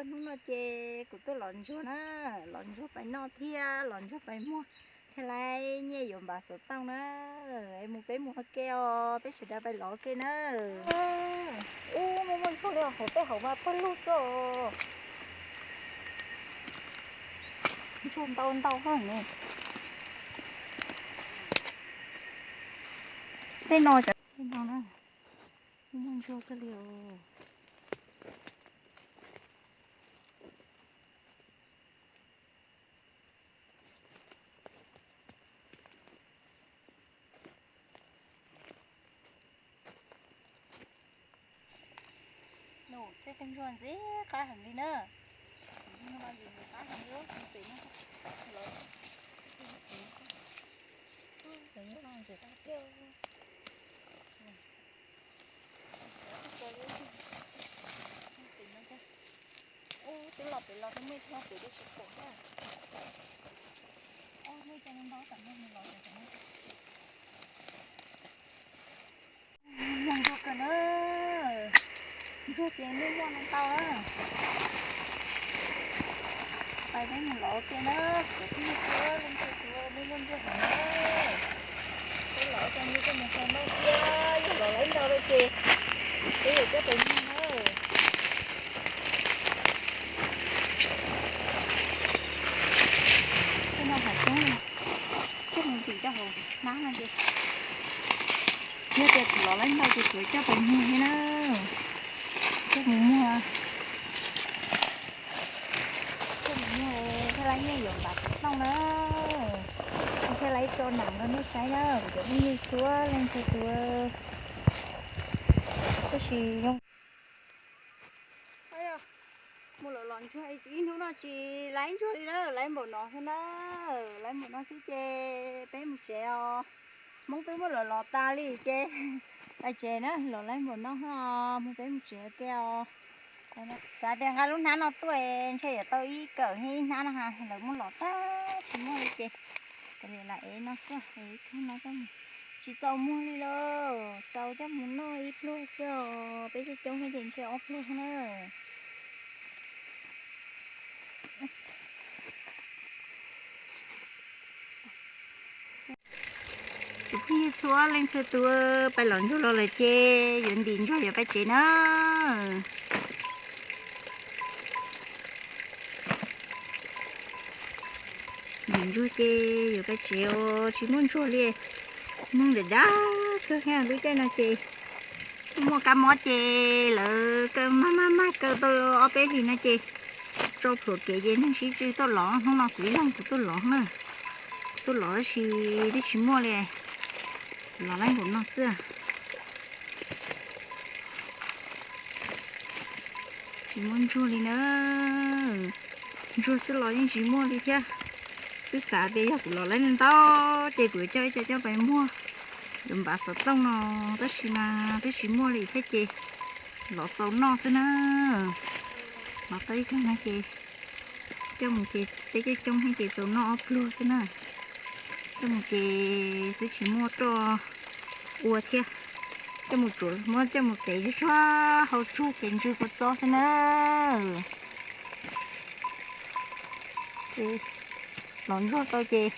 Hnub no ces kuv tuaj lov ntsuag na, lov ntsuag pais noj thiab lov ntsuag pais muag thiab, laiv nyiaj yuav npav xov tooj na. Es mus peb mus ua ke os, peb sawv daws pais lov ua ke na. Ub, muaj muaj ntsuag li hauv tej hauv mas pawg lug xwb os. Ntsuag ntau ntau heev ne. Tej no cov, tej no na, muaj ntsuag kawg li os. Nws tej ntsuag ntxim qab heev li na. Ntsuag no ntxim qab heev li, pem no los, pem no ntxim qab tiag. Ub, twb los pem los twb muaj ib tug pem twb tsis pom thiab. Ub, muaj ib co ntau tam no los. Muaj ntsuag kawg na, ntsuag ces muaj muaj no ntau na. Pais peb mus lov ua ke na, kuv twb tuaj leej twg tuaj muaj muaj ntsuag heev na. Peb lov ua ke mus tau ntau thiab, yog lov lawv ntau lawm ces peb yuav coj pais muag na. Tej no hav xyoob, coj mus ntim rau hauv hnab no ces, yog tias kuv lov lawv ntau ces kuv coj pais muag thiab na. Coj mus muag, coj mus muag thiaj li nyiaj yuav npav xov tooj na. Thiaj li tso nam rau nej saib na, kuv cov phooj ywg txhua leej txhua tus. Tab sis yog mus lov lov ntsuag ib hnub no tsis laiv ntsuag li na, laiv npaum no xwb na, laiv npaum no xwb ces peb mus tsev os. Hmoob twb muab lov lov tas li ces pais tsev na, lov laiv npaum no xwb os, mus peb mus tsev ua ke os. Xav tias nqa lub hnab no tuaj ntshe yuav tau ib kawm thiab ib hnab no ha, lawv muab lov tag tsis muaj li ces kav liam lam ev no xwb, ev ib pluag no coj mus. Tsis txaus muag li lauj, txaus coj mus noj ib pluag xwb os, peb coob coob thiab ces ntshe ob pluag na. Cov phooj ywg txhua leej txhua tus, pais lov ntsuag los lawm ces yuav ntim ntsuag yuav pais tsev na. Ntim ntsuag ces yuav pais tsev os, tsis muaj ntsuag li. Neeg dav dav kawg thiab, lub caij no ces muaj kab mob ces lawv kaw mag mag mag kaw tau ob peb hlis no ces tso plhuav kev ces neeg sib tw tuaj lov. Hnub no kuv ib leeg kuv tuaj lov na, tuaj lov tab sis twb tsis muaj li, lov laiv npaum no xwb. Tsis muaj ntsuag li na, ntsuag xwb los yeej tsis muaj li thiab. Twb xav tias yog kuv lov laiv ntau ces kuv yuav coj ib co coj pais muag yuav npav xov tooj no, tab sis mas twb tsis muaj li thiab ces lov txaus noj xwb na. Lov tau ib co no ces coj mus ces peb coob coob thiab ces txaus noj ob pluag xwb na. Coj mus ces twb tsis muaj roj ua thiab, coj mus tsuav muab coj mus tev tsuag tsuag hau tsuag ces ntsw kua txob xwb na. Ces lov ntsuag tau ces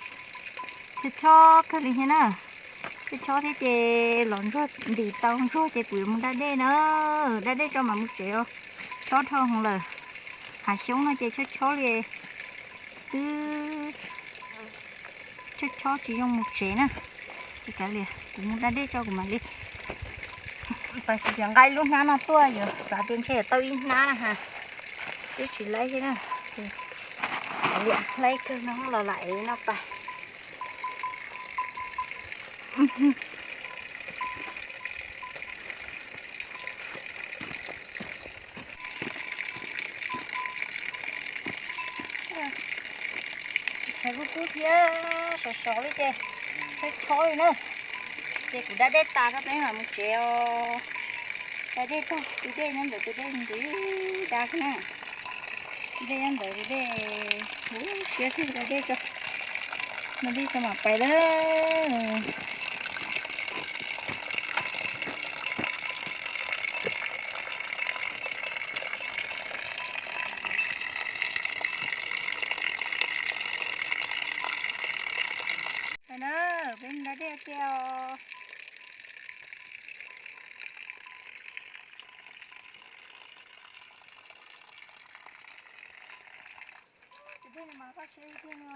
chob chob kawg li thiab na. Chob chob thiab ces lov ntsuag ntim tau ntsuag ces kuv yuav mus da dej na, da dej tso mam mus tsev os. Chob dhau hwv lawm, hav xyoob no ces chob chob li, twb chob chob tsis zoo mus tsev na. Ces kav liam kuv mus da dej tso kuv mam li. Tam sim no nqa ib lub hnab no tuaj yuav xav tias ntshe yuav tau ib hnab na ha, twb tsis laib thiab na. Kav liam, laib kawg no los lam ev no pais. Tsis tshua kub kub thiab, sov sov li ces chob chob li na. Ces kuv da dej tas rau peb mam mus tsev os. Da dej tag, tus dej nyob ntawd, tus dej ntxim da xwb na. Tus dej nyob ntawd, tus dej huv siab thiab, da dej tso. No dej tso mam pais lawm. Peb mus da dej tiag os. Tus dej no mas koj tsev tiag no.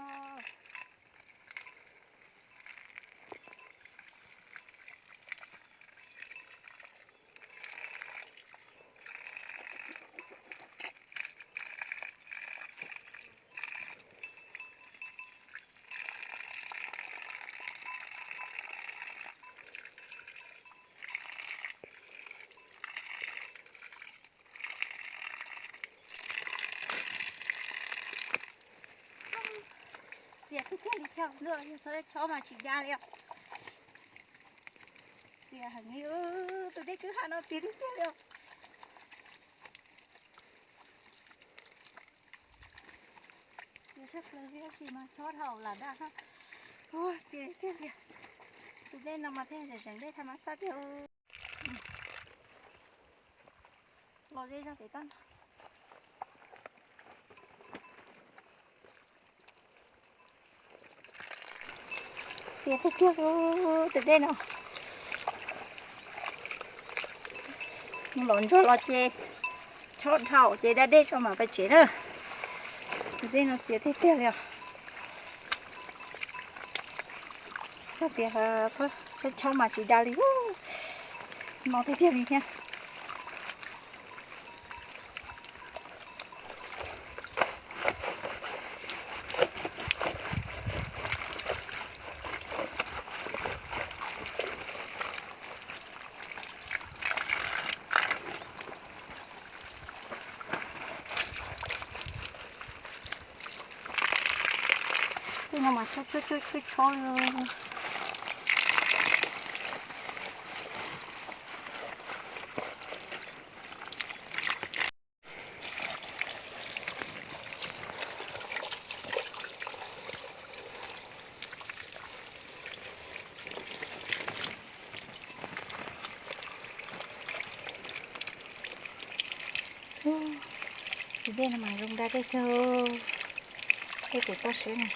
Txias tiag tiag li, cog ntua txhob chob mas tsis da li os. Txias heev li, tus dej kwj ha no txias tiag tiag li os. Txias tshaj plaws li, tab sis mas chob dhau lam da. Ua txias tiag tiag. Tus dej no mas pheej zeem zeem dej thaj ma xab tiag. Los ze zog pem toj no. Txias tiag tiag tus dej no. Los ntsuag los ces chob dhau ces da dej tso mam pais tsev na. Tus dej no txias tiag tiag li os. Koj tias txhob chob mas tsis da li, no tiag tiag li thiab. Tej no mas chob chob chob chob. Tus dej no mas zoo da dej kawg, dej pem toj siab na.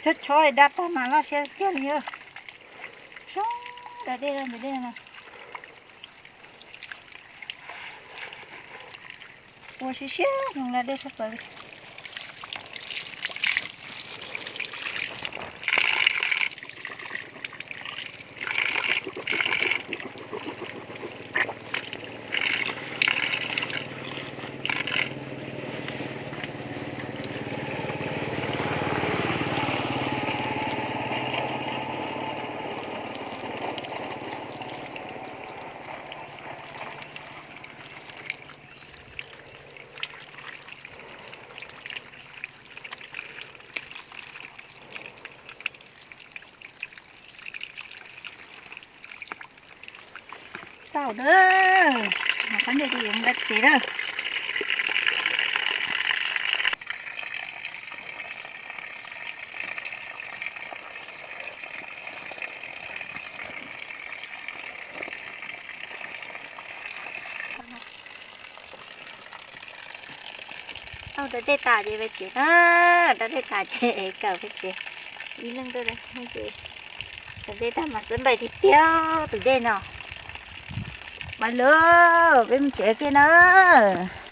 Chob chob da tag mas loj siab tiag li. Soob da dej ntawm dej no. Ua siab siab zoo da dej tshaj plaws li. Tau na, mas qhov ntej ces yuav nqa tsev na. Tau da dej tas ces peb tsev na, da dej tas ces kawm peb tsev. Ib leeg da dej ces da dej tag mas xwb npaim tiag tiag tus dej no. Mas lawm peb mus tsev kiag na.